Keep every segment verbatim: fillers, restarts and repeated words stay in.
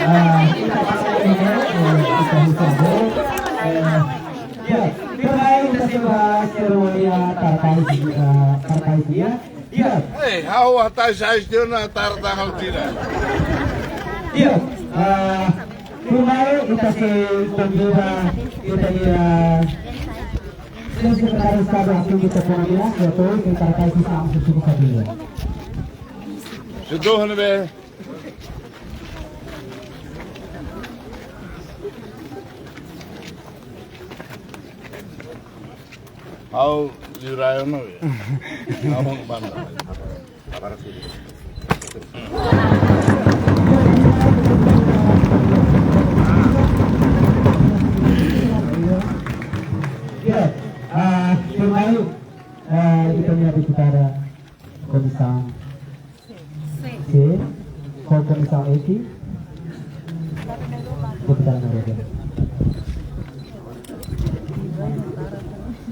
Ah, ita pasa ini, eh, ita bisa, eh, ya, kemarin kita coba seremonia tartai, eh, tartai dia. Ya. Eh, ha'u atas saya dia na tartai hal tidak. Ya, ah, kemarin kita se convida, kita dia Señor Secretario de Estado Asuntos Economía, ya todo, que para que sí estamos en su familia. Señor, ¿no ve? Ha'u Israel no ve. Ha'u banda. Ya, ah, kembali, ah, kita punya deputada Komisaun C, ho Komisaun F, deputada Maria.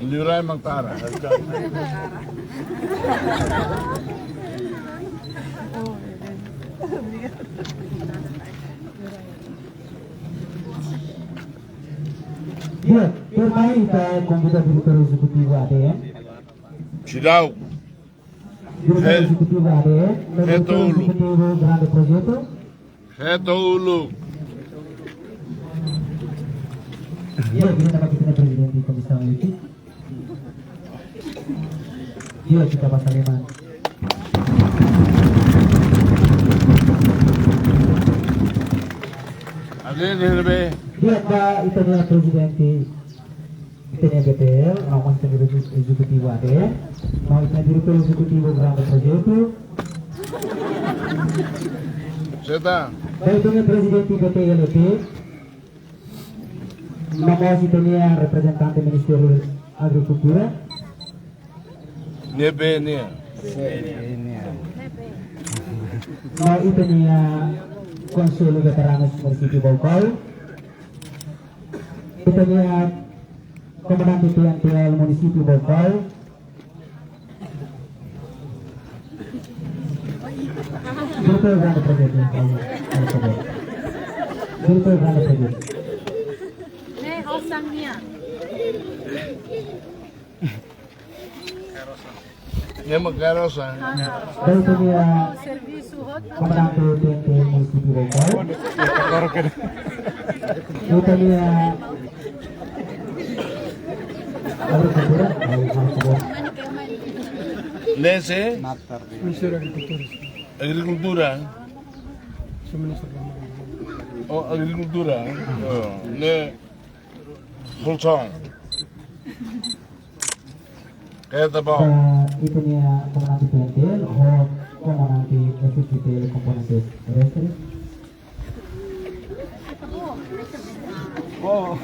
Liurai Mantara. Ya, kembali kita convida diretór ezekutivu A D M. Seidauk. Diretór ezekutivu A D M, diretór ezekutivu Grande Projetu. Hetulu. Ya, kita dapat kita prezidente komisaun F. Ya, kita pasal lima. Ada yang lebih. Ya, Pak, itu dia prezidente. Ita-nia B T L, no mós ita-nia ezekutivu A D M, no ita-nia diretór ezekutivu Grande Projetu. Seta. Ita-nia prezidente B T L T, no mós ita-nia reprezentante Ministériu Agrikultura. N B N. No ita-nia Konsellu Veteranus Munisípiu Baucau. Ita-nia Komandante T N T L Munisípiu Baucau. Diretór Grande Projetu, por favor. Diretór Grande Projetu. Ne'e, Rosania. Nia mak Rosa. Baik, ita-nia Komandante T N T Munisípiu Baucau. Ita-lia Agrikultura, Agrikultura. Ne'e sé? Ministériu Agrikultura. Agrikultura. Sou ministru da Agrikultura. Oh, Agrikultura. Oh, ne'e Fulson. Keta bom. Ba ita-nia Komandante T N T L ho Komandante F T T L Komponente Terrestre. Oh.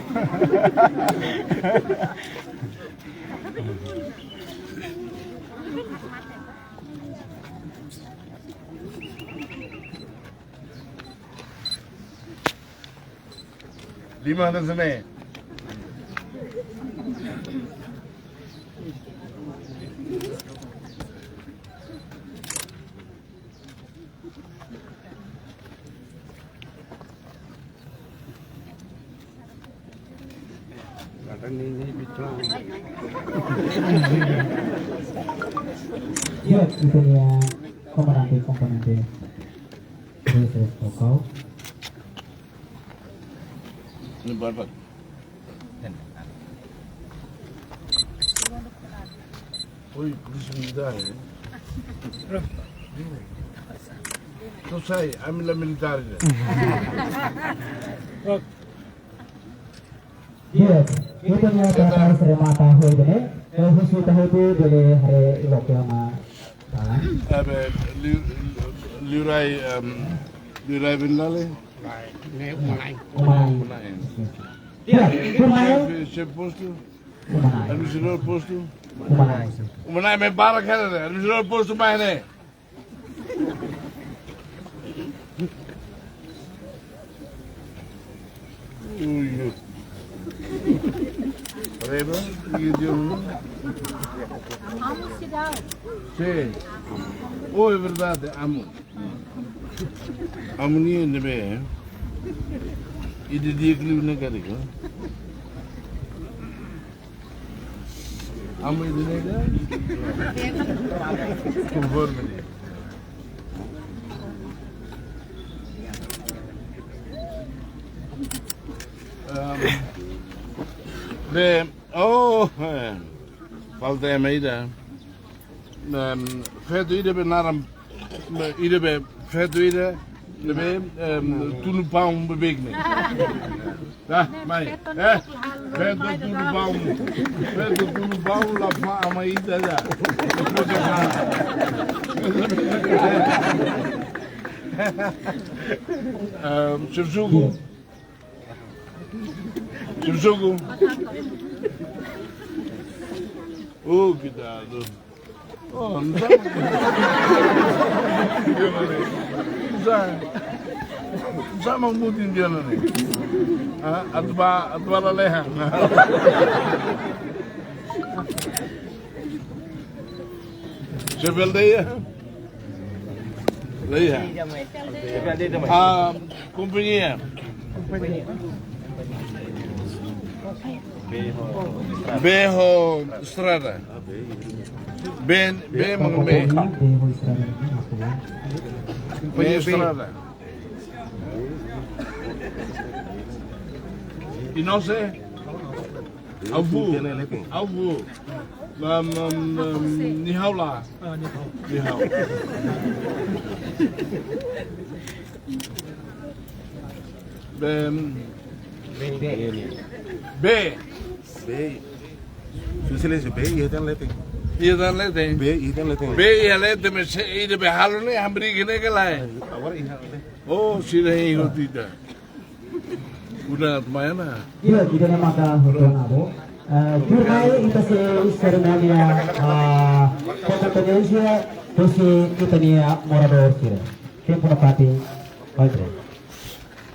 Lima na sene. Iya, itu dia Komandante Komponente. Terus, terus, Baucau. Ini berapa? Oi, polísia militár, eh? Tou sai, ami la militár, eh? Iya, ita-nia tratadu remata hotu ne'e. Eh, husu ita hotu bele haree loke ona. Abe, liu, liurai, em, liurai Bendale? Ne'e uma-na'in. Uma-na'in. Uma-na'in. Iya, uma-na'in. Xefe, xefe postu? Uma-na'in. Administradór postu? Uma-na'in. Uma-na'in, ema barak hela, né? Administradór postu mai, né? Ui, ui. Reba, e deu um. Amu Seidauk. Sim. Oh, é verdade, amu. Amu nian ne'ebé, eh? Ida di'ak liu ne'e karik, ha? Amu ida ne'e ka? Konforme de'it. Ehm, be, oh, eh, falta ema ida. Em, feto ida be naran, be, ida be, feto ida, ne'ebé, em, tunu paun beibeik ne'e. Dah, mai. Eh, feto tunu paun. Feto tunu paun la fa ama ida dah. Em, xefe suku. Xefe suku. Oh, cuidado. Oh, não sabe. Não sabe. Não sabe muito indiano, né? Ah, atu bá, atu bá lalehan. Xefe aldeia? Aldeia. Ah, kompañia. Beho Estrada. Ben, ben, mano, ben. Kompañia Estrada. I no sé. Avu. Avu. Mam, mam, mam, ni ha'u la. Ah, ni ha'u. Ni ha'u. Be. Be. Be. Be. Su silencio, be, iha tan leten. Iha tan leten. Be, iha tan leten. Be, iha leten, mas se ida be halo ne'e, hambriik ne'e ka lae. Agora iha leten. Oh, sira iha tita. Udah, mana? Iya, tidak ada mata hukum abo. Eh, tuirmai ita sei serimónia, ah, kompeténsia husi ita-nia moradór sira. Tempu na pati, baik.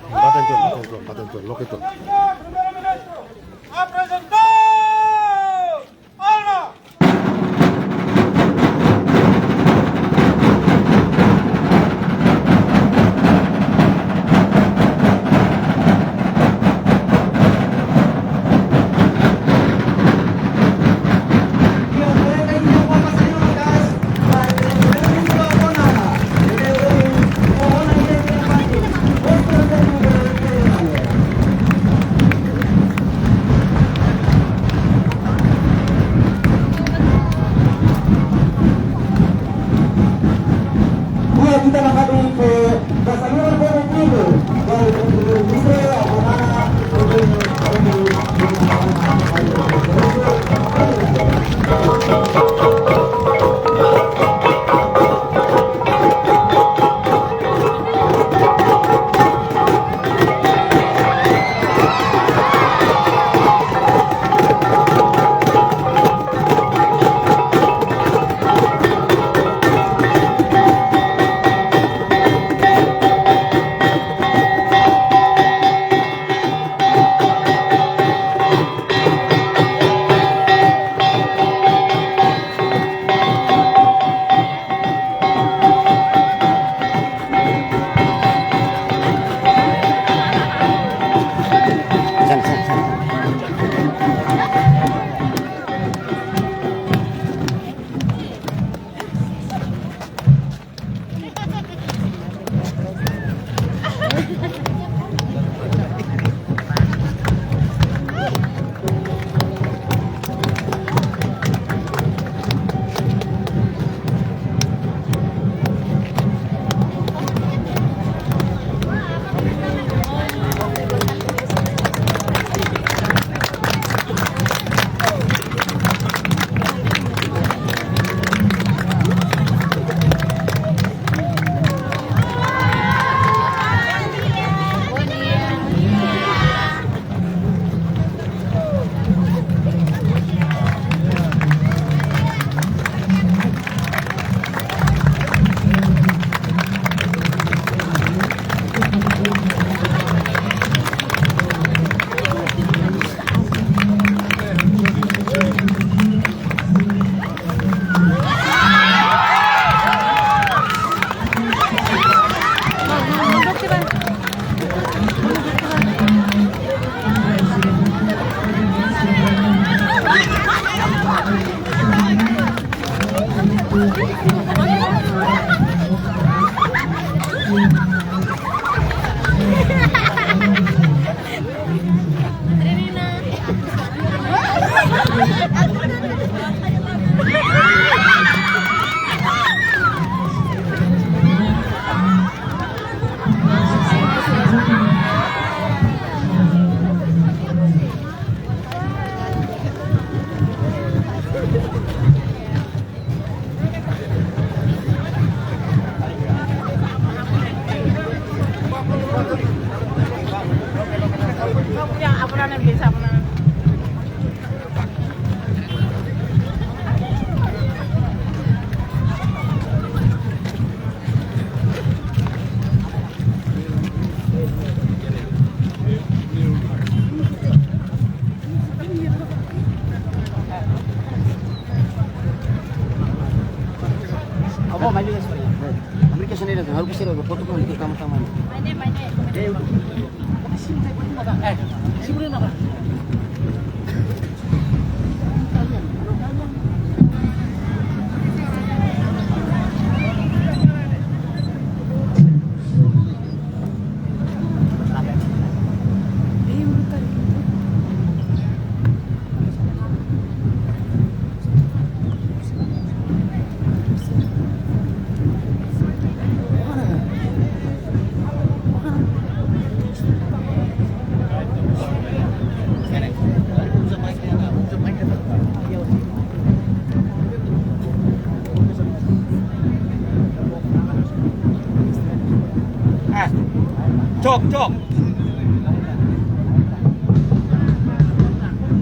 Baten tuan, baten tuan, baten tuan, loke tuan. Harus bisa ada foto kan itu sama-sama. Ah, cok, cok.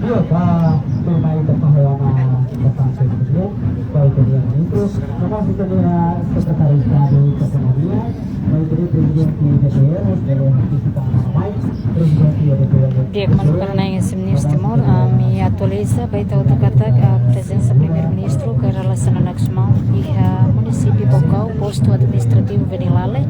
Yo, ba, tema ita pahoana datang ke dia, ba ita-nia ministru, nomós ita-nia sekretáriu estadu ekonomia, ba ita-nia prezidente D P R, bele partisipa mai, prezidente D P R. Di'ak, maluk sira, nai ese ministru Timor, ami atualiza ba ita hotu katak, ah, prezensa Primeiru-Ministru Kay Rala Xanana Gusmão iha munisípiu Baucau, postu administrativu Venilale,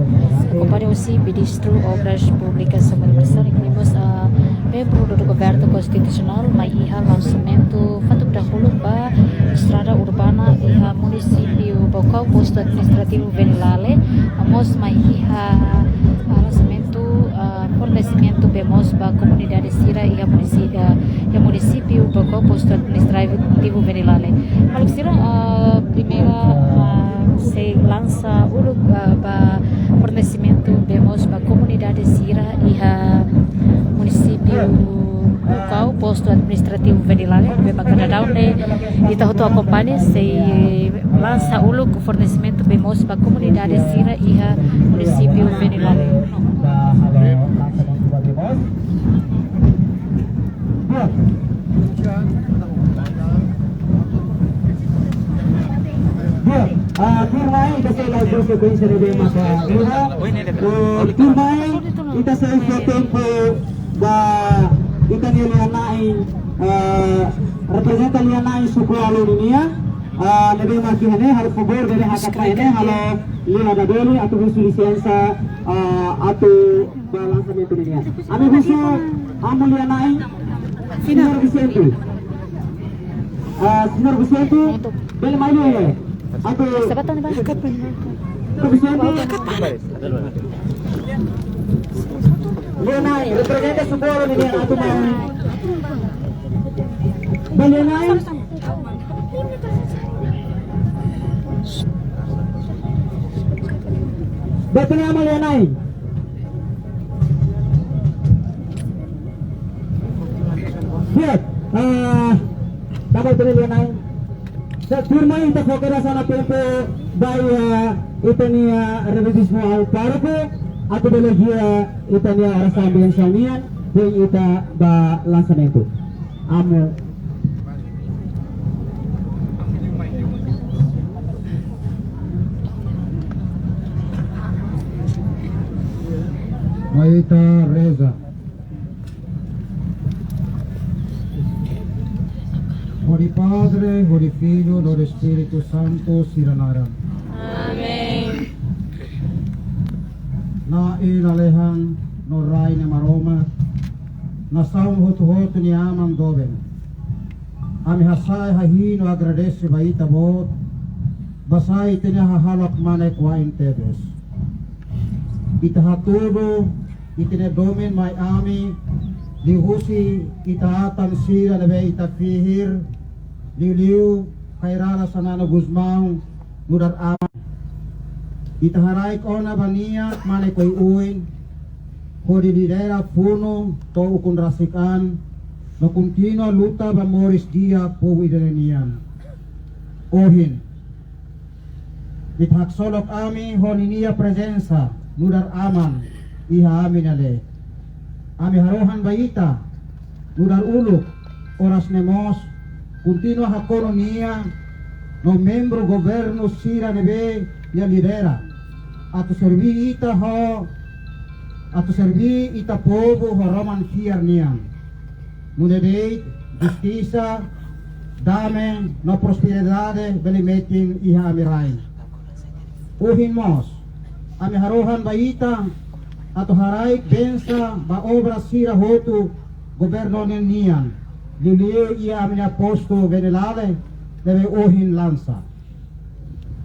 akompaña husi Ministru Obras Públikas Samuel Marçal, inkluimos, ah, membru do Governu Konstitusionál, mai iha lansamentu fatuk dahuluk ba estrada urbana iha munisípiu Baucau, postu administrativu Venilale, no mós mai iha, ah, lansamentu, ah, fornesimentu bee moos ba komunidade sira iha munisi-, ah, iha munisípiu Baucau, postu administrativu Venilale. Maluk sira, ah, primeira, ah, sei lansa uluk, ah, ba fornesimentu bee moos ba komunidade sira iha munisípiu Baucau, postu administrativu Venilale, ne'ebé ba kada daudaun ne'e ita hotu akompaña, sei lansa uluk fornesimentu bee moos ba komunidade sira iha munisípiu Venilale. Di'ak, ah, tuirmai ita sei la'o ba sekuénsia ne'ebé maka iha. Eh, tuirmai ita sei fó tempu ba ita-nia lia-na'in, ah, reprezenta lia-na'in suku Alu nian, ah, ne'ebé mak iha ne'e, halo favór, bele hakat mai ne'e, halo lia dadoli, atu husu lisensa, ah, atu ba lansamentu nian. Ami husu amu lia-na'in, Señór Vicente. Ah, Señór Vicente, bele mai ne'e. Atu, Señór Vicente. Lia-na'in, reprezenta suku Alu nian, atu mai. Ba lia-na'in. Ba ita-nia amu lia-na'in. Di'ak, ah, tanba ita-nia lia-na'in. Sa, tuirmai ita fó kedas ona tempu ba, ah, ita-nia, ah, Reverendíssimo Pároku, atu bele guia ita-nia orasaun bensaun nian, depois ita ba lansamentu. Amu. Mai ita reza. Hodi Padre, hodi Filho, no hodi Espíritu Santu, sira naran. Amen. Na'i lalehan no Rai Nai Maromak, nasaun hotu-hotu nia Aman doben. Ami hasa'e, hahi'i no agradese ba Ita-Boot, basá Ita-nia hahalok mane kuain tebes. Ita hatudu Ita-nia domin mai ami, liuhusi ita-atan sira ne'ebé Ita fihir, liuliu Kay Rala Xanana Gusmão, nu'udar Aman. Ita haraik ona ba nia mane koi-uin, hodi lidera funu to'o ukun rasik an, no kontinua luta ba moris di'ak povu ida-ne'e nian. Ohin, Ita haksolok ami ho ninia prezensa nu'udar Aman iha ami-nia leet. Ami harohan ba Ita nu'udar uluk, oras ne'e mós kontinua hakonu nia no membru governu sira ne'ebé Nia lidera, atu serví Ita ho, atu serví ita povu ho roman fiar nian. Nune'e de'it justisa, dame no prosperidade bele metin iha ami-nia rai. Ohin mós, Ami harohan ba ita atu haraik bensa ba obra sira hotu governu ninian, liuliu iha ami-nia postu Venilale ne'ebé ohin lansa.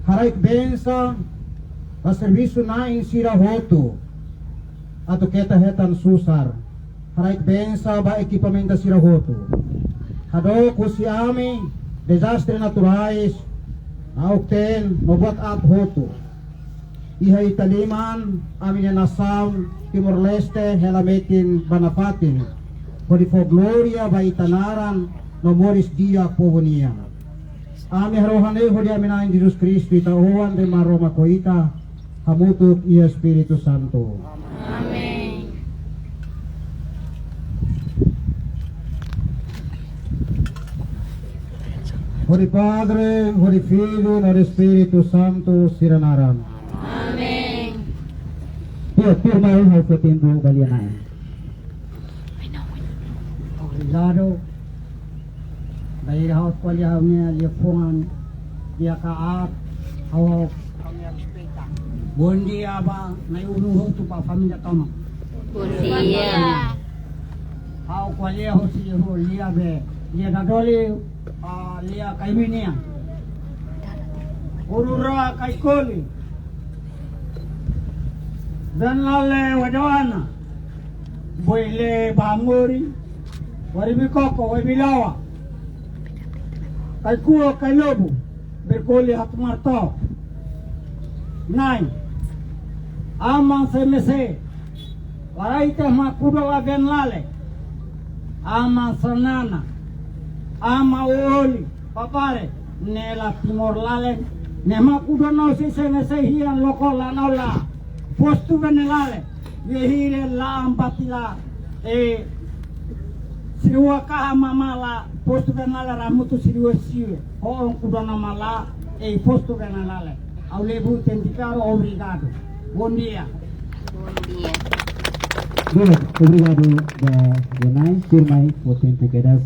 Haraik bensa ba servisu na'in sira hotu atu keta hetan susar. Haraik bensa ba ekipamentu sira hotu. Hadook husi ami dezastre naturais, auk ten no buat aat hotu iha ita liman, ami-nia nasaun Timor-Leste, hela metin ba nafatin, hodi fó glória ba ita naran no moris di'ak povu nian. Ami harohan ne'e hodi ami Na'i Jesus Kristu, ita-nia Oan, Maromak ho ita, hamutuk iha Espíritu Santu. Amen. Hodi Padre, hodi Filho, no hodi Espíritu Santu sira naran. Amen. Iha, tuirmai ha'u fó tempu ba lia-na'in. Obrigadu. Bainhira ha'u ko'alia ha'u-nia liafuan, lia ka aat, ha'u, bondia ba na'i-ulun hotu, ba família tomak. Bondia. Ha'u ko'alia hosi ho lia be, lia Dadoli, ah, lia Kaimi nian. Urura Kaikoli. Venilale Wedoana. Boile Bangori. Wari Bikoko, Wai Bilawa. Kaikua, Kailobu. Berkoli Hatumarto. Nai. Aman semese. Warai te makudo la Venilale. Aman Sanana. Aman Oli. Papare. Ne'e la Timor lalen. Ne'e makudo no si semese hian loko la no la. Postu Venilale. Ye hire la ambati la. E. Sirua kaha mama la. Postu Venilale ramutu sirua siwe. Ho on kudo no mala. E postu Venilale. Ha'u lebur tendikaro, obrigadu. Bondia. Bondia. Di'ak, obrigadu ba lia-na'in, tuirmai fó tempu kedas,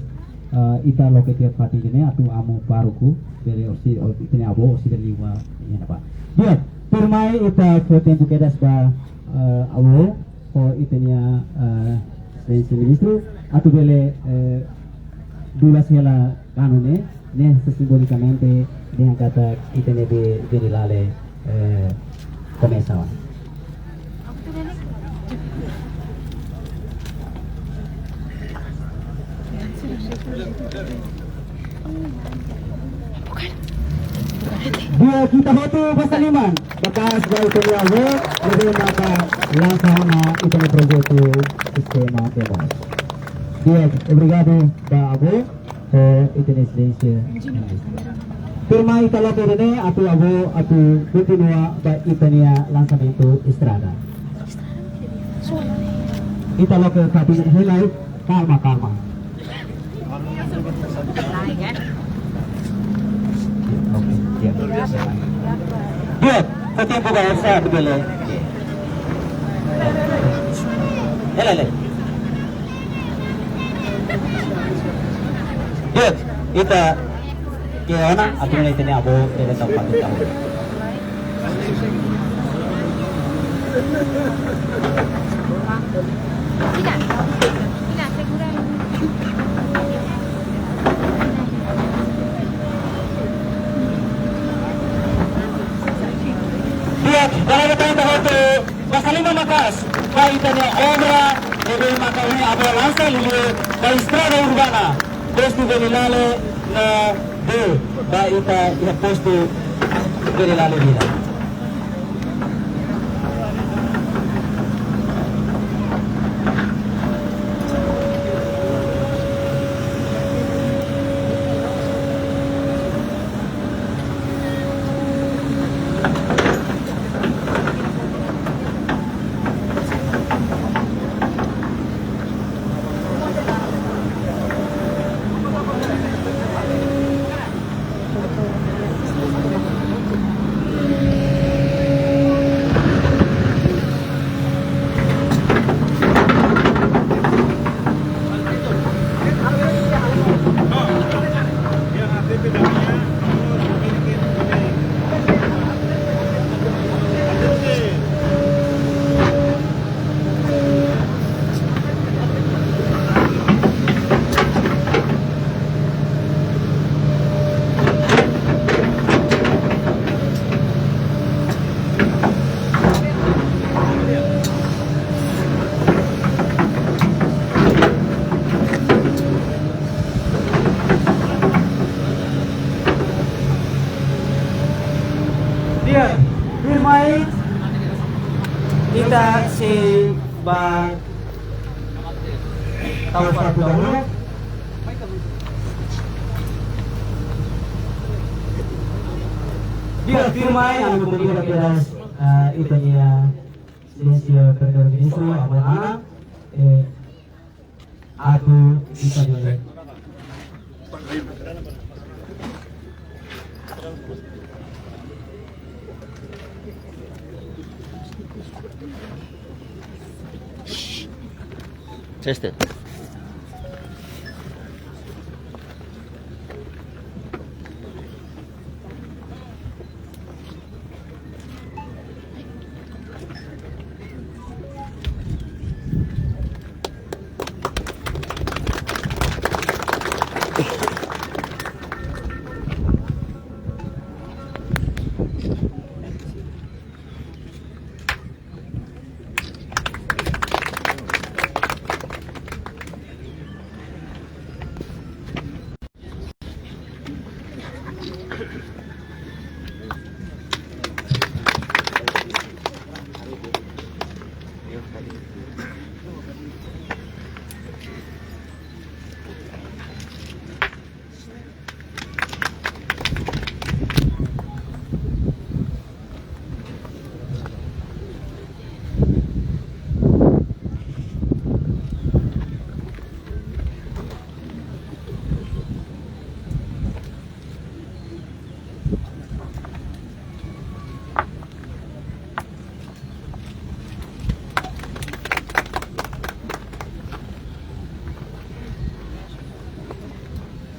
ah, ita loke tiha fatin ne'e atu amu pároku, bele hosi, o, ita-nia avó, hosi bele liu ba, iha ne'ebá. Di'ak, tuirmai ita fó tempu kedas ba, ah, avó, ho ita-nia, ah, Exelénsia Ministru, atu bele, eh, dulas hela kanu ne'e, ne'e simbolikamente dehan katak ita-nia be Venilale, eh, komesa ona. Di'ak, ita hotu basa liman. Maka'as ba ita-nia avó, ne'ebé maka lansa ona ita-nia projetu sistema demos. Di'ak, obrigadu ba avó, ho ita-nia Exelénsia. Tuirmai ita loke ida-ne'e atu avó atu kontinua ba ita-nia lansamentu estrada. Ita loke fatin hilai, kalma, kalma. Oke, ya. Di'ak, fó tempu ba Elsa, bele. Ele, ele. Di'ak, ita ke ona, atu nune'e ita-nia avó, bele tau fatin tau. Di'ak, dala ida tan ita hotu basa liman maka'as ba ita-nia obra ne'ebé maka ohin avó lansa, liuliu ba estrada urbana, postu Venilale na de, ba ita iha postu Venilale Vila. Ita sei ba tau fatuk dahuluk. Di'ak, tuirmai, ami konvida kedas, eh, ita-nia Exelénsia Primeiru-Ministru, Aman Ana, eh, atu ita-nia Chester.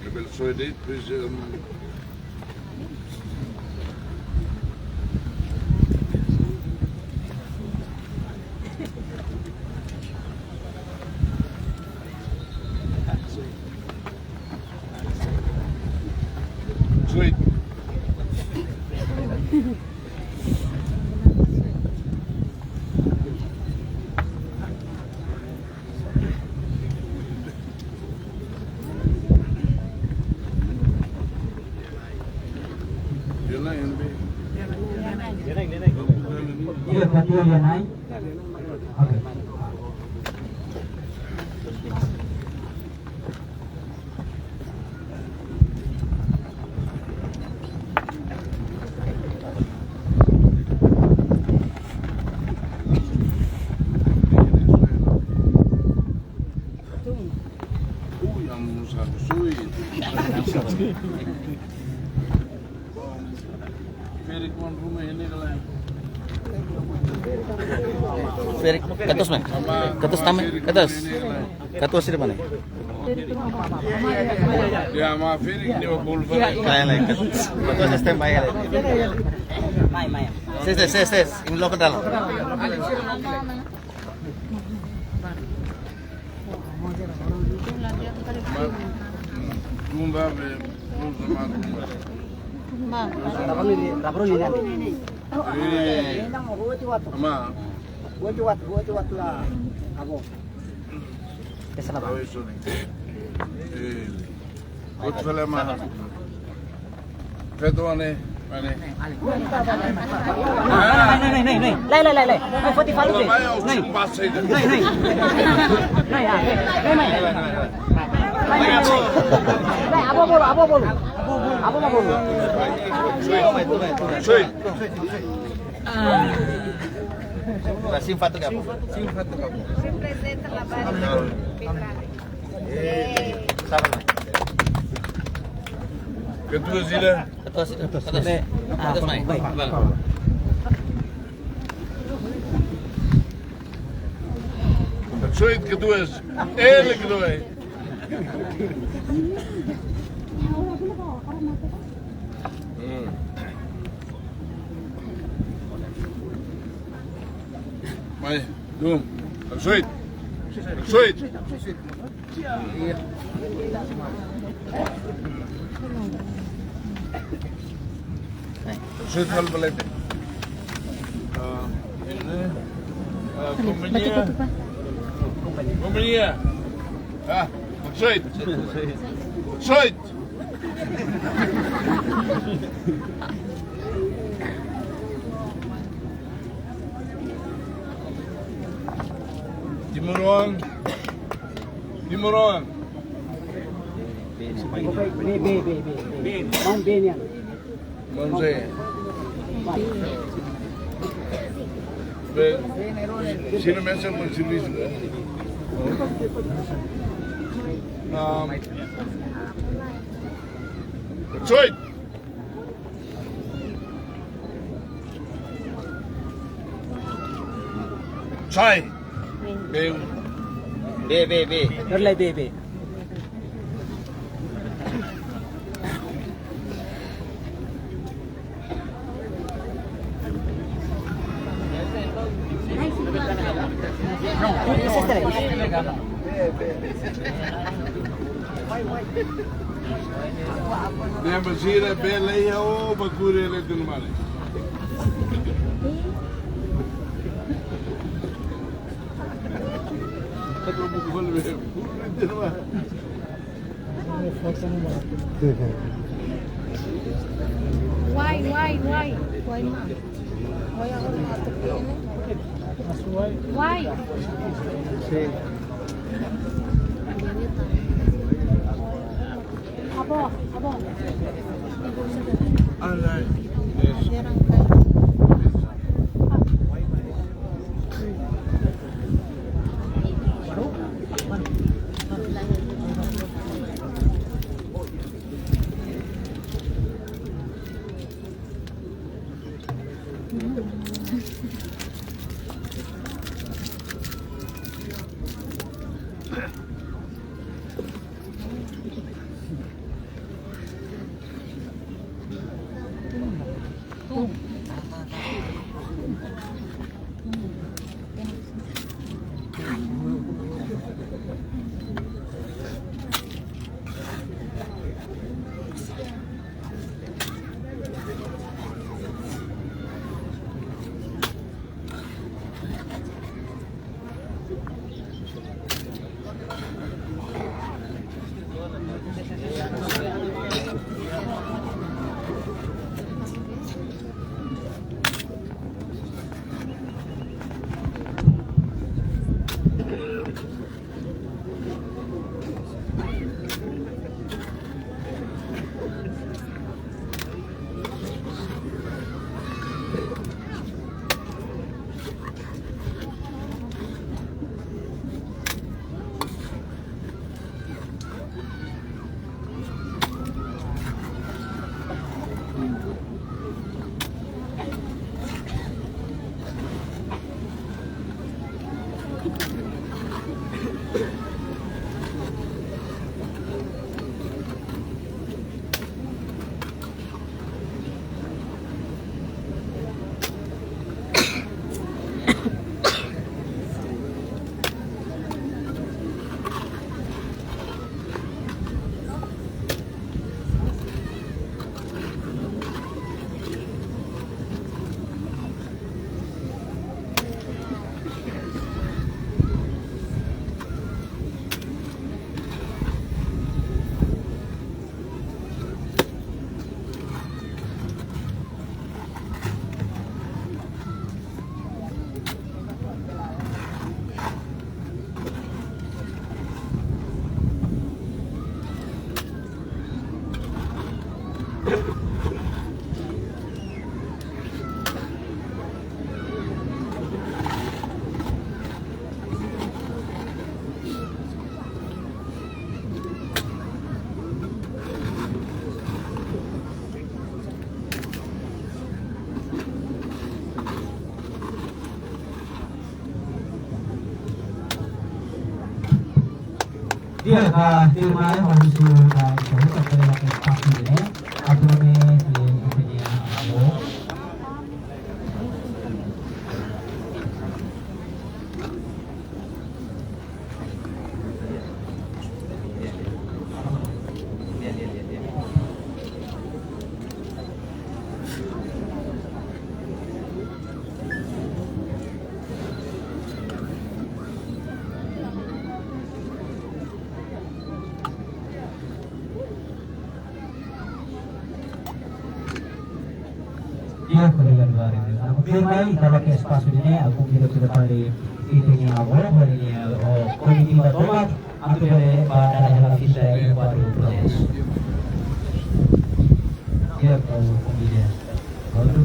Bele soe de'it, please, um, Sweet. Iya, Pak, iya, naik. Oke. Ui, amo sa sui. Ferik wan ruma ini kalau. Ferik, katus, man. Katus tama, katus. Katus sira mana? Ya, ma Ferik ni wakul Ferik. Lain, lain, katus. Katus standby ya. Ses, ses, ses, ses. Ini lokal dalam. Tumba be, tumba ma tumba. Rabro ni, rabro ni nanti. Eh. Ama. Oito watt, oito watt la. Abo. Esa la. Oito ni. Eh. Oito la ma. Feto ane, ane. Ne'e, ne'e, ne'e, ne'e. Lai, lai, lai, lai. Ne'e, foti falu be. Ne'e. Ne'e, ne'e. Ne'e, ah, ne'e, ne'e, ne'e. Ne'e, abo bolu, abo bolu. Abo bolu. Sui. Sin fatuk ka? Sin fatuk ka? Representa la banda. Ketua sila. Ketua sila. Ketua sila. Ketua sila. Ah, baik. Sui, ketua. Ele ketua. Hmm. Mai, dum. Sui. Sui. Sui, fal balete. Ah, ini, ah, kompañia. Kompañia. Ah, sui. Sui. Timoroan. Timoroan. Be, be, be, be, be. Maun be nian. Maun Zé. Be, sira mesak maun servisu, eh? Um, Choi. Chai. Be. Be, be, be. Dorlai be, be. Be, be sira be lei ya o bakure le dun male. Why, why, why? Why, ma? Why? Abo, abo. Di'ak, ah, tuirmai, ha'u husu ba ita hotu, ita bele la'o ke tempat ini, eh. Atu me, eh, ita-nia, oh. Di'ak, kolega Duarte. Entaun, tuirmai, ita la'o ke espasu ne'e, ha'u konvida ita fali Ita-nia avó, hodi nia, oh, komitiva tomak, atu bele ba dada hela fita iha kuadru protestu. Di'ak, oh, komitiva. Prontu.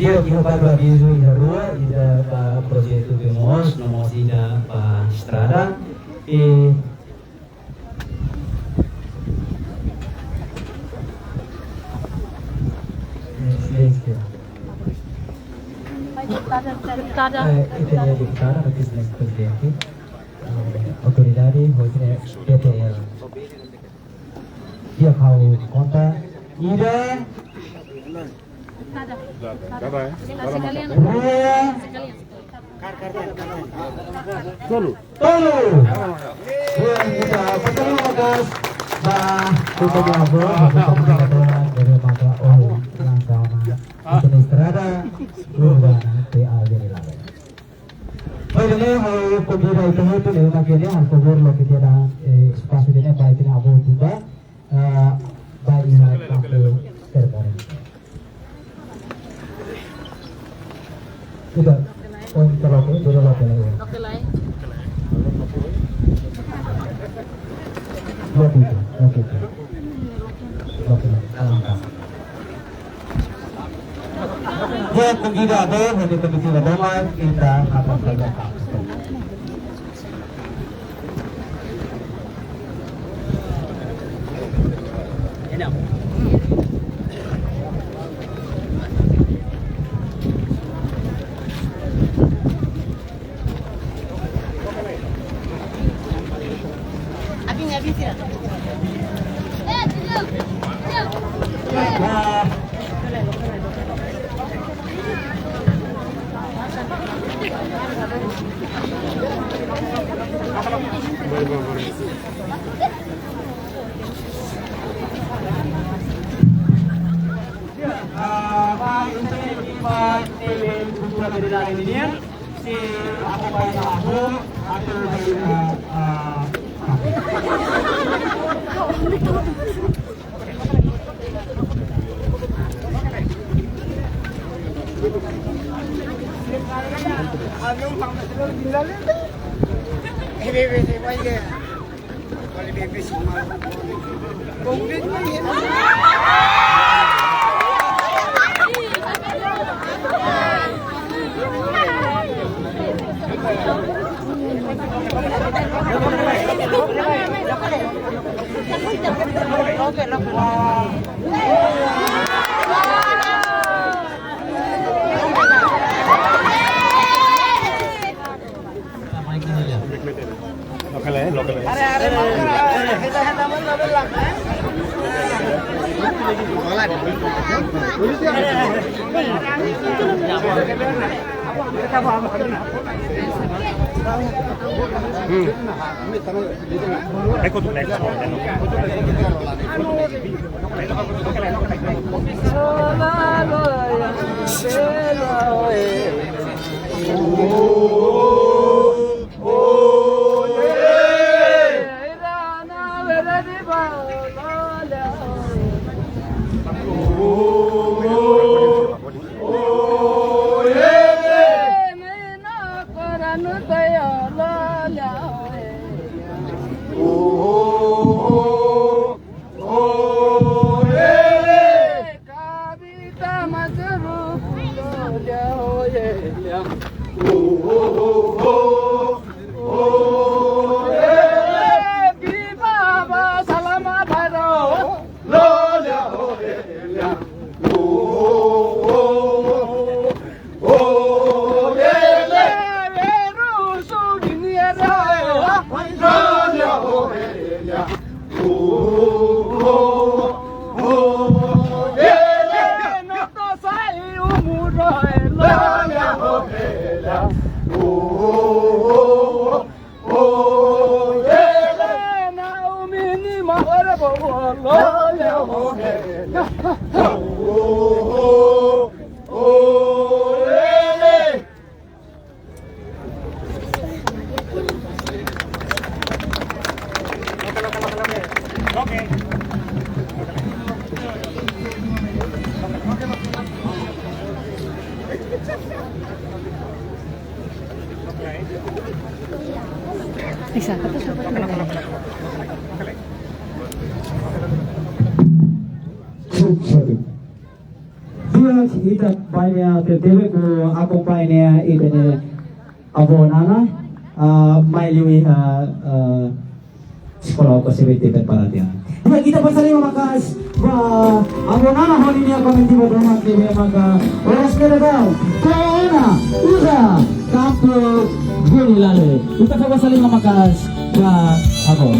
Di'ak, iha kuadru avizu iha rua, ida ba projetu bee moos, no mós ida ba estrada. E Silêncio. Deputada, deputada. Eh, ita-nia deputada, mas next presidente. Eh, autoridade, José P T L. Di'ak, ha'u konta. Ida. Deputada. Deputada, eh? Rua. Sekalian, sekalian. Tolu. Tolu. Di'ak, ita basa liman maka'as ba, ba, ba, ba, ba, dari maka, oh, langsung. Itu estrada urbana T A dari Lawe. Baik, ne'e ha'u konvida ita hotu ne'e mak ne'e ha'u konvida loke tiha, eh, espasu ida-ne'e ba ita-nia avó tumba, eh, ba iha kampu serimónia. Ita, oh, ita loke, ita loke lai. Loke lai. Loke itu, loke itu. Loke lai. Alangkah. Di'ak, konvida avó, hodi komitiva tomak, ita akan saja. Ah, ba, ita-nia ekipa T V Kultura Berilaan ini, si akompaña avó, atu, ah, ah, Bisa, kata siapa? Di'ak, ita-boot nia tebetebes akompaña ita-nia avó Nana, ah, mai liu iha, ah, eskola Oko Sebete prepara tiha ona. Di'ak, ita basa liman maka'as ba avó Nana hodi nia komitiva domak ne'ebé maka oras ne'e daudaun to'o ona iha kampu Veni Lale. Ita fó basa liman maka'as ba avó.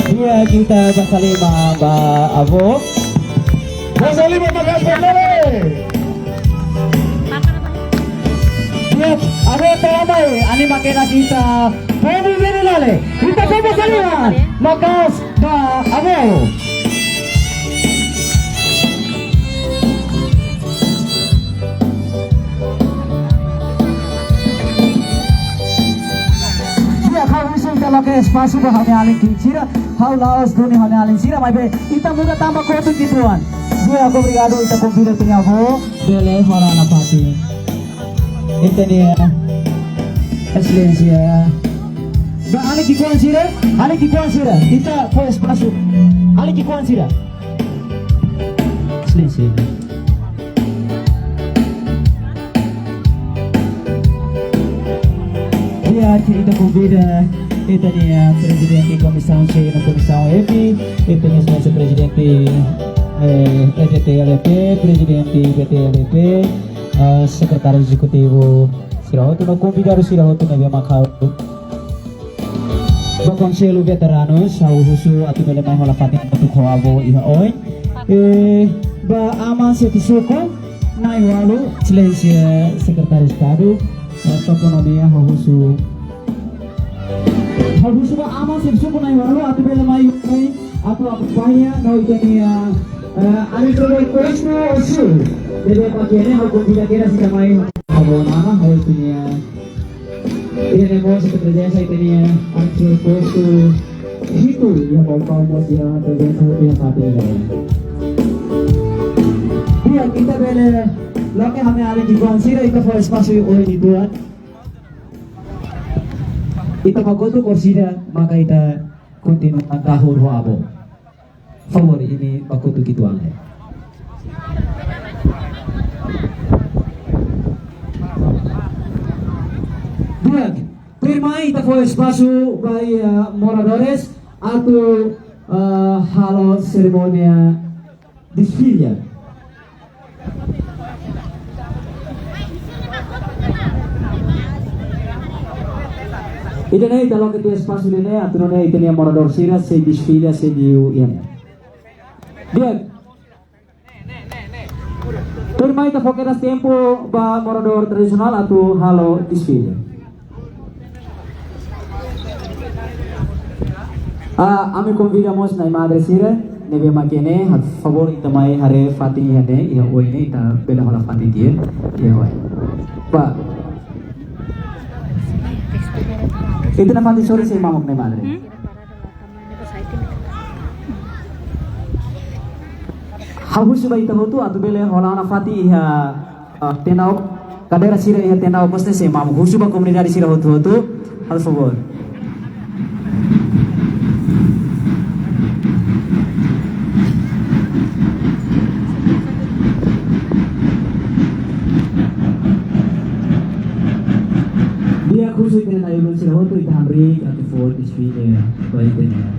Di'ak, ita basa liman ba avó. Basa liman maka'as ba Lele. Di'ak, avó tama mai, anima kedas ita povu Veni Lale. Ita fó basa liman maka'as ba avó. Di'ak, ha'u husu ita loke espasu ba ha'u-nia alin ki'ik sira, ha'u la'ós duni ha'u-nia alin sira, maibé ita muda tanba kotuk uitoan. Di'ak, obrigadu, ita konvida ita-nia avó, bele hola nafatin. Ita-nia Exelénsia. Ba alin ki'ikoan sira, alin ki'ikoan sira, ita fó espasu. Alin ki'ikoan sira. Exelénsia. Di'ak, ita konvida ita-nia Prezidente Komisaun C no Komisaun F, ita-nia Exelénsia Prezidente, eh, E T T L P, Prezidente B T L P, eh, Sekretáriu Ezekutivu sira hotu no konvidadu sira hotu ne'ebé mak ha'u ba Konsellu Veteranus, ha'u husu atu bele mai hola fatin kotuk ho avó iha oin. Eh, ba aman xefe suku na'in-ualu, Exelénsia Sekretáriu Estadu, eh, Toponímia, ha'u husu. Ha'u husu ba aman xefe suku na'in-ualu atu bele mai oin atu akompaña no ita-nia, eh, alin rua Kostu Osu. Jadi, pagi ini ha'u konvida kedas ita mai. Avó Nana, ha'u ita-nia, ita-nia mós ita prezensa ita-nia alin rua Kostu Hitu, iha bau-bau mós iha prezensa iha fatin ne'e. Di'ak, ita bele loke ha'u-nia alin ki'ikoan sira, ita fó espasu oin uitoan. Ita baku kotuk orsida, maka ita kontinua dahur ho avó. Favór, imi baku kotuk uitoan lai. Di'ak, tuirmai ita fó espasu ba, eh, moradores atu, eh, halo serimónia desfile. Ida-ne'e ita loke tiha espasu ida-ne'e, atu nune'e ita-nia moradór sira sei desfile, sei liu iha ne'e. Di'ak. Tuirmai ita fó kedas tempu ba moradór tradisionál atu halo desfile. Ah, ami konvida mós nai madre sira ne'ebé mak iha ne'e, favór ita mai haree fatin iha ne'e, iha oin ne'e, ita bele hola fatin tiha, iha oin. Ba. Ita-nia fatin sorin sei mamuk nai madre. Hmm? Ha'u husu ba ita hotu atu bele hola ona fatin iha, ah, tenda ok-, kadeira sira iha tenda okos ne'e sei mamuk. Husu ba komunidade sira hotu-hotu, halo favór. Di'ak, husu ita-nia na'i-ulun sira hotu, ita hamriik atu fó desfile ba ita-nia.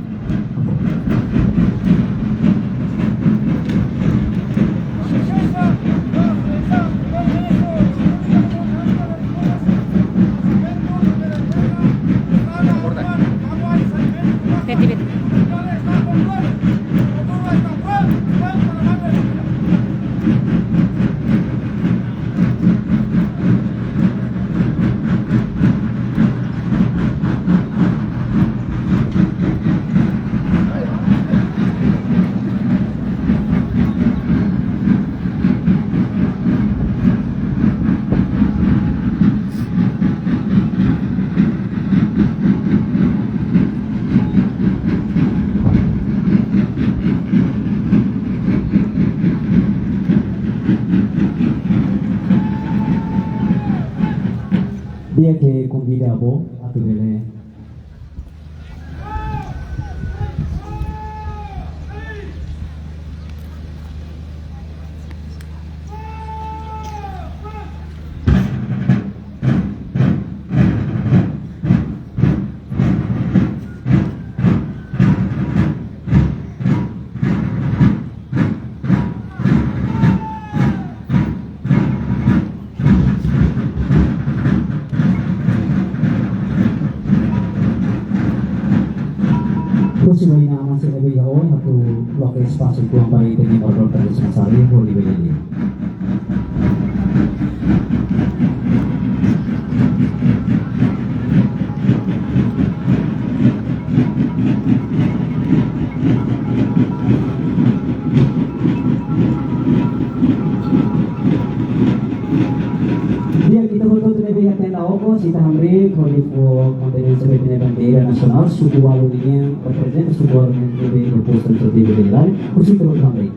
Di'ak, ha'u konvida ita-boot atu bele Husi bainhira aman sira ne'ebé iha oin, atu loke espasu uitoan ba ita-nia oradór tradisionál Sarli, hodi bele lia. Di'ak, ita hotu-hotu ne'ebé iha tenda okos, ita hamriik hodi fó kontinua ba ita-nia bandeira nasionál, suku ualu nian, reprezenta suku ualu nian ne'ebé iha postu administrativu Belilali, husi ita hotu hamriik.